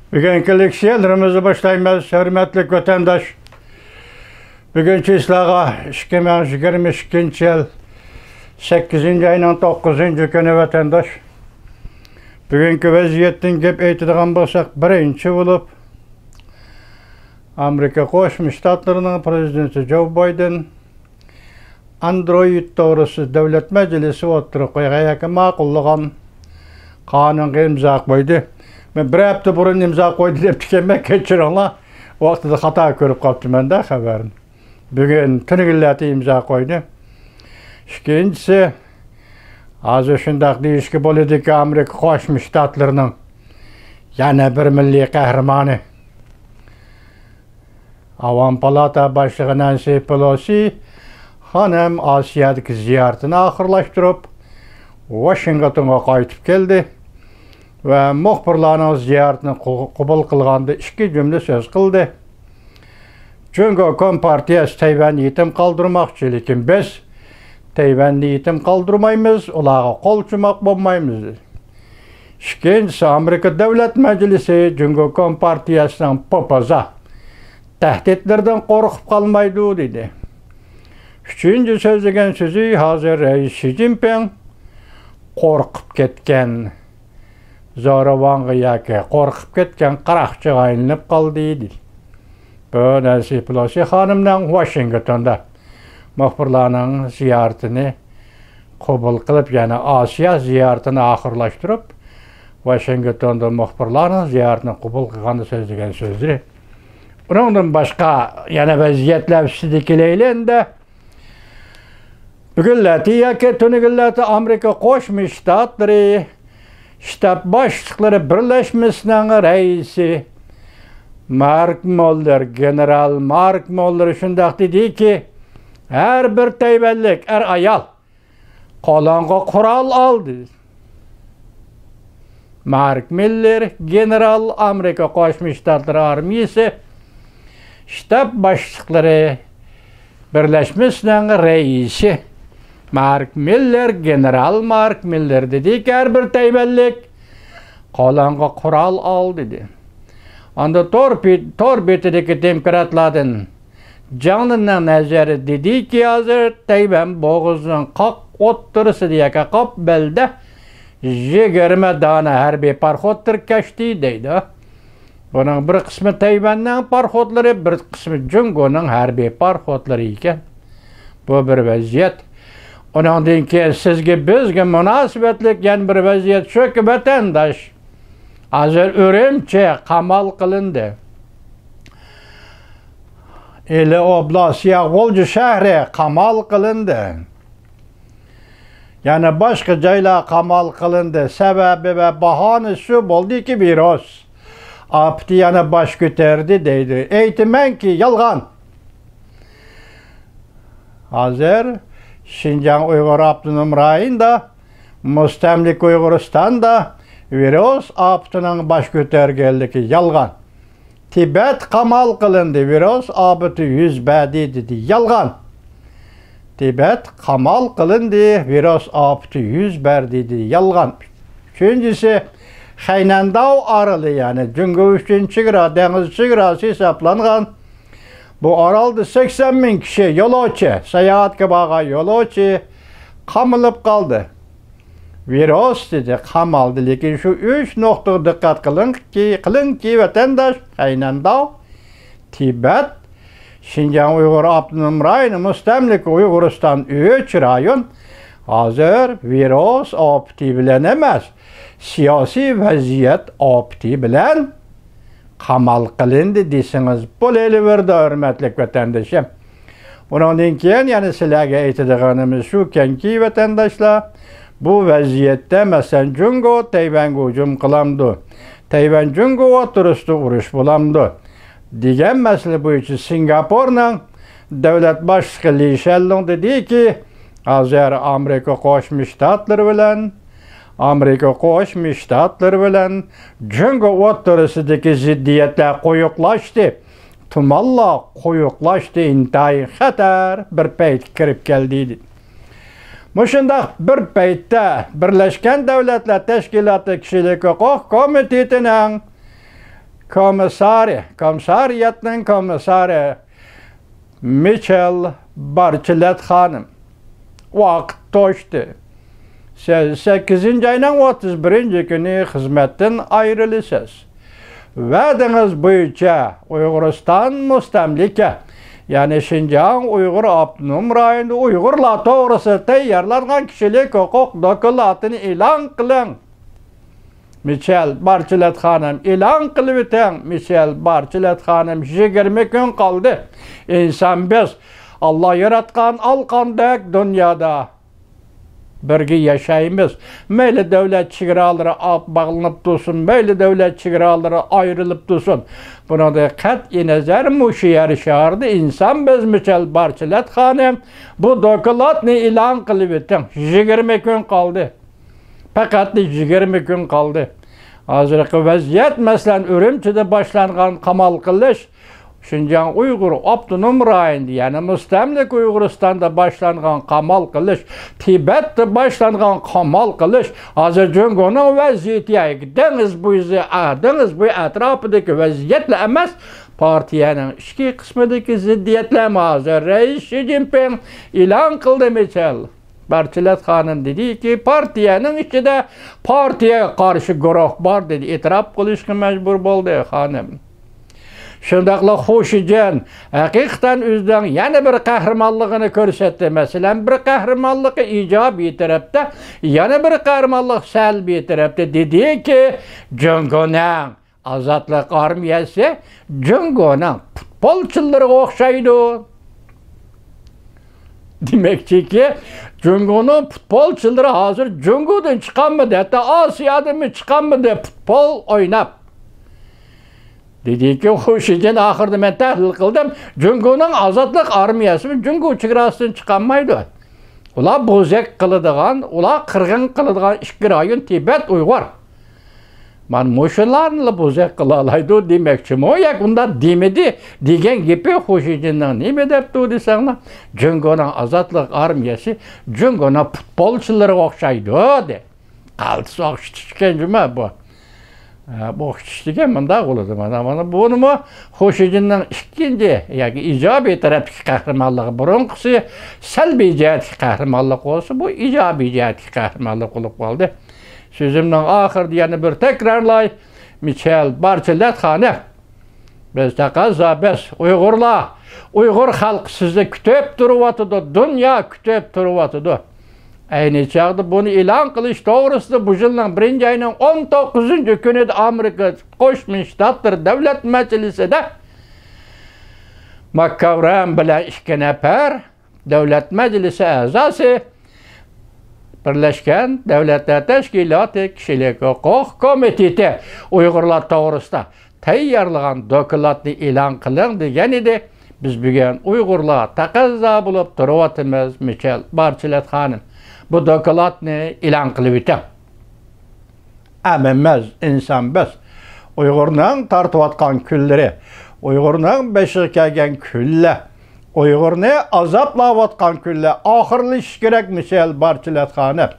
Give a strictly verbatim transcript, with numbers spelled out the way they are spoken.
بۈگۈنكى لېكسىيەلىرىمىزنى باشلايمىز، ھۆرمەتلىك ۋەتەنداش. بۈگۈن چىسلاغا ئىككى مىڭ يىگىرمە ئىككىنچى يىل سەككىزىنچى ئاينىڭ توققۇزىنچى كۈنى، ۋەتەنداش. بۈگۈنكى ۋەزىيەتتىن گەپ ئېيتىدىغان بولساق، بىرىنچى بولۇپ، ئامېرىكا قوشما شتاتلىرىنىڭ پرېزىدېنتى جو بايدېن ئاندرويد توغرىسىدا دۆلەت مەجلىسى ئوتتۇرىغا قويغان ياكى ماقۇللىغان قانۇنغا ئىمزا قويدى. مەن بىر ھەپتە بۇرۇن ئىمزا قويدى دەپتىكەنمەن، كەچۈرۈڭلار. ۋاقتىدا خاتا كۆرۈپ قاپتىمەن-دە خەۋەرنى. بۈگۈن تۈنۈگۈنلەردە ئىمزا قويدى. ئىككىنچىسى، ھازىر شۇنداق دېيىشكە بولىدۇكى، ئامېرىكا قوشما شتاتلىرىنىڭ يەنە بىر مىللىي قەھرىمانى، ئاۋام پالاتا باشلىقى نانسى پېلوسى خانىم ئاسىيادىكى زىيارىتىنى ئاخىرلاشتۇرۇپ، ۋاشىنگتونغا قايتىپ كەلدى ۋە مۇخبىرلارنىڭ زىيارىتىنى قو-، قوبۇل قىلغاندا ئىككى جۈملە سۆز قىلدى. جۇڭگو كومپارتىيەسى تەيۋەننى يېتىم قالدۇرماقچى، لېكىن بىز تەيۋەننى يېتىم قالدۇرمايمىز، ئۇلارغا قول چۇماق بولمايمىز. ئىككىنچىسى، ئامېرىكا دۆلەت مەجلىسى جۇڭگو كومپارتىيەسىنىڭ پوپوزا تەھدىتلىرىدىن قورقۇپ قالمايدۇ، دېدى. ئۈچىنچى سۆزلىگەن سۆزى، ھازىر رەئىس شى جىنپىڭ قورقۇپ كەتكەن زورىۋانغا ياكى قورقۇپ كەتكەن قاراقچىغا ئايلىنىپ قالدى، دېدى. بۇ نانسى پېلوسى خانىمنىڭ ۋاشىنگتوندا مۇخبىرلارنىڭ زىيارىتىنى قوبۇل قىلىپ، يەنى ئاسىيا زىيارىتىنى ئاخىرلاشتۇرۇپ، ۋاشىنگتوندا مۇخبىرلارنىڭ زىيارىتىنى قوبۇل قىلغاندا سۆزلىگەن سۆزلىرى. ئۇنىڭدىن باشقا يەنە ۋەزىيەتلەر ئۈستىدە كېلەيلى ئەمدى. بۈگۈنلەردە ياكى تۈنۈگۈنلەردە ئامېرىكا قوشما شتاتلىرى شتاب باشلىقلىرى بىرلەشمىسىنىڭ رەئىسى مارك موللېر، گېنېرال مارك موللېر شۇنداق دېدىكى، ھەر بىر تەيۋەنلىك ئەر-ئايال قولۇڭغا قورال ئال، دېدى. مارك مىللېر، گېنېرال، ئامېرىكا قوشما شتاتلىرى ئارمىيىسى شتاب باشلىقلىرى بىرلەشمىسىنىڭ رەئىسى مارك مىللېر، گېنېرال مارك مىللېر دېدىكى، ھەر بىر تەيۋەنلىك قولۇڭغا قورال ئال، دېدى. ئاندا تور پې-، تور بېتىدىكى دېموكراتلاردىن جاڭ لىننىڭ نەزەرى دېدىكى، ھازىر تەيۋەن بوغۇزىنىڭ قاق ئوتتۇرىسىدا ياكى قاپ بەلدە يىگىرمە دانە ھەربىي پاراخوت تىركەشتى، دەيدۇ. بۇنىڭ بىر قىسمى تەيۋەننىڭ پاراخوتلىرى، بىر قىسمى جۇڭگونىڭ ھەربىي پاراخوتلىرى ئىكەن. بۇ بىر ۋەزىيەت. ئۇنىڭدىن كېيىن سىزگە، بىزگە مۇناسىۋەتلىك يەنە بىر ۋەزىيەت شۇكى، ۋەتەنداش، ھازىر ئۈرۈمچى قامال قىلىندى. ئىلى ئوبلاستى، يا غۇلجا شەھىرى قامال قىلىندى. يەنە باشقا جايلار قامال قىلىندى. سەۋەبى ۋە باھانىسى شۇ بولدىكى، ۋىرۇس ئاپىتى يەنە باش كۆتەردى دەيدۇ. ئېيتىمەنكى، يالغان. ھازىر شىنجاڭ ئۇيغۇر ئاپتونوم رايونىدا، مۇستەملىكە ئۇيغۇرىستاندا ۋىرۇس ئاپىتىنىڭ باش كۆتەرگەنلىكى يالغان. تىبەت قامال قىلىندى، ۋىرۇس ئاپىتى يۈز بەردى، دېدى. يالغان. تىبەت قامال قىلىندى، ۋىرۇس ئاپىتى يۈز بەردى، دېدى. يالغان. ئۈچىنچىسى، خەينەنداۋ ئارىلى، يەنى جۇڭگو ئۈچۈن چېگرا، دېڭىز چېگراسى ھېسابلانغان بۇ ئارالدا سەكسەن مىڭ كىشى يولۇچى، ساياھەتكە بارغان يولۇچى قامىلىپ قالدى. ۋىرۇس دېدى، قامالدى، لېكىن شۇ ئۈچ نۇقتىغا دىققەت قىلىڭكى، قىلىڭكى، ۋەتەنداش، خەينەنداۋ، تىبەت، شىنجاڭ ئۇيغۇر ئاپتونوم رايونى، مۇستەملىكە ئۇيغۇرىستان، ئۈچ رايون ھازىر ۋىرۇس ئاپىتى بىلەن ئەمەس، سىياسىي ۋەزىيەت ئاپىتى بىلەن قامال قىلىندى دېسىڭىز بولۇۋېرىدۇ، ھۆرمەتلىك ۋەتەندىشىم. ئۇنىڭدىن كېيىن يەنە سىلەرگە ئېيتىدىغىنىمىز شۇكەنكى، ۋەتەنداشلار، بۇ ۋەزىيەتتە، مەسىلەن، جۇڭگو تەيۋەنگە ھۇجۇم قىلامدۇ؟ تەيۋەن جۇڭگو ئوتتۇرىسىدا ئۇرۇش بولامدۇ؟ دېگەن مەسىلە بويىچە سىنگاپورنىڭ دۆلەت باشلىقى لى شەنلۇڭ دېدىكى، ھازىر ئامېرىكا قوشما شتاتلىرى بىلەن، ئامېرىكا قوشما شتاتلىرى بىلەن جۇڭگو ئوتتۇرىسىدىكى زىددىيەتلەر قويۇقلاشتى، تۇمانلار قويۇقلاشتى، ئىنتايىن خەتەر بىر پەيتكە كىرىپ كەلدى، دېدى. مۇشۇنداق بىر پەيتتە بىرلەشكەن دۆلەتلەر تەشكىلاتى كىشىلىك ھوقۇق كومىتېتىنىڭ كومىسسارى، كومىسسارىيەتنىڭ كومىسسارى مىچېل بارچېلەت خانىم، ۋاقىت توشتى. سىز سەككىزىنچى ئاينىڭ ئوتتۇز بىرىنچى كۈنى خىزمەتتىن ئايرىلىسىز. ۋەدىڭىز بويىچە ئۇيغۇرىستان مۇستەملىكە، يەنى شىنجاڭ ئۇيغۇر ئاپتونوم رايونىدا ئۇيغۇرلار توغرىسىدا تەييارلانغان كىشىلىك ھوقۇق دوكلاتىنى ئېلان قىلىڭ. مىچېل بارچېلەت خانىم، ئېلان قىلىۋېتىڭ. مىچېل بارچېلەت خانىم، يىگىرمە كۈن قالدى. ئىنسان بىز، ئاللا ياراتقان ئالقاندەك دۇنيادا بىرگە ياشايمىز. مەيلى دۆلەت چېگرالىرى ئاپ باغلىنىپ تۇرسۇن، مەيلى دۆلەت چېگرالىرى ئايرىلىپ تۇرسۇن. بۇنىڭدىن قەتئىي نەزەر، مۇشۇ يەر شارىدا ئىنسان بىز. مىچېل بارچېلەت خانىم، بۇ دوكلاتنى ئېلان قىلىۋېتىڭ. يىگىرمە كۈن قالدى. پەقەت يىگىرمە كۈن قالدى. ھازىرقى ۋەزىيەت، مەسىلەن، ئۈرۈمچىدە باشلانغان قامال قىلىش، شىنجاڭ ئۇيغۇر ئاپتونوم رايونىدا، يەنى مۇستەملىكە ئۇيغۇرىستاندا باشلانغان قامال قىلىش، تىبەتتە باشلانغان قامال قىلىش، ھازىر جۇڭگونىڭ ۋەزىيىتى، ياكى دېڭىز بويى، ئا، دېڭىز بويى ئەتراپىدىكى ۋەزىيەتلا ئەمەس، پارتىيەنىڭ ئىچكى قىسمىدىكى زىددىيەتلەرمۇ ھازىر رەئىس شى جىنپىڭ ئېلان قىلدى، مىچېل بارچېلەت خانىم دېدىكى، پارتىيەنىڭ ئىچىدە پارتىيەگە قارشى گۇرۇھ بار، دېدى. ئېتىراپ قىلىشقا مەجبۇر بولدى، خانىم. شۇنداقلا خۇ شىجىن ھەقىقەتەن ئۆزىنىڭ يەنە بىر قەھرىمانلىقىنى كۆرسەتتى. مەسىلەن، بىر قەھرىمانلىقى ئىجابىي تەرەپتە، يەنە بىر قەھرىمانلىق سەلبىي تەرەپتە. دېدىكى، جۇڭگونىڭ ئازادلىق ئارمىيەسى جۇڭگونىڭ پۇتبولچىلىرىغا ئوخشايدۇ. دېمەكچىكى، جۇڭگونىڭ پۇتبولچىلىرى ھازىر جۇڭگودىن چىقالمىدى، ھەتتا ئاسىيادىنمۇ چىقالمىدى پۇتبول ئويناپ. دېدىكى، خۇ شىجىن، ئاخىرىدا مەن تەھلىل قىلدىم، جۇڭگونىڭ ئازادلىق ئارمىيەسىمۇ جۇڭگو چېگراسىدىن چىقالمايدۇ. ئۇلار بوزەك قىلىدىغان، ئۇلار قىرغىن قىلىدىغان ئىككى رايون، تىبەت، ئۇيغۇر. مانا مۇشۇلارنىلا بوزەك قىلالايدۇ دېمەكچىمۇ؟ ياكى ئۇنداق دېمىدى، دېگەن گېپى خۇ شىجىننىڭ نېمە دەپتۇ دېسەڭلار، جۇڭگونىڭ ئازادلىق ئارمىيەسى جۇڭگونىڭ پۇتبولچىلىرىغا ئوخشايدۇ، دە. قالتىس ئوخشىتىش ئىكەن جۇمۇ بۇ. ھە، بۇ ئوخشىتىش دېگەن مۇنداق بولىدۇ. مانا، مانا بۇنىمۇ خۇ شىجىننىڭ ئىككىنچى ياكى ئىجابىي تەرەپتىكى قەھرىمانلىقى. بۇرۇنقىسى سەلبىي جەھەتتىكى قەھرىمانلىق بولسا، بۇ ئىجابىي جەھەتتىكى قەھرىمانلىق بولۇپ قالدى. سۆزۈمنىڭ ئاخىرىدا يەنە بىر تەكرارلاي، مىچېل بارچېلەت خانىم، بىز تەقەززا، بىز ئۇيغۇرلار، ئۇيغۇر خەلقى سىزنى كۈتۈپ تۇرۇۋاتىدۇ، دۇنيا كۈتۈپ تۇرۇۋاتىدۇ. ئەينى چاغدا بۇنى ئېلان قىلىش توغرىسىدا بۇ يىلنىڭ بىرىنچى ئاينىڭ ئون توققۇزىنچى كۈنىدە ئامېرىكا قوشما شتاتلىرى دۆلەت مەجلىسىدە ماككاۋرام بىلەن ئىككى نەپەر دۆلەت مەجلىسى ئەزاسى، بىرلەشكەن دۆلەتلەر تەشكىلاتى كىشىلىك ھوقۇق كومىتېتى ئۇيغۇرلار توغرىسىدا تەييارلىغان دوكلاتنى ئېلان قىلىڭ دېگەن ئىدى. بىز بۈگۈن ئۇيغۇرلار تەقەززا بولۇپ تۇرۇۋاتىمىز، مىچېل بارچېلەت خانىم، بۇ دوكلاتنى ئېلان قىلىۋېتىڭ. ھەممىمىز ئىنسان بىز. ئۇيغۇرنىڭ تارتىۋاتقان كۈنلىرى، ئۇيغۇرنىڭ بېشىغا كەلگەن كۈنلەر، ئۇيغۇرنى ئازابلاۋاتقان كۈنلەر ئاخىرلىشىشى كېرەك، مىچېل بارچېلەت خانىم.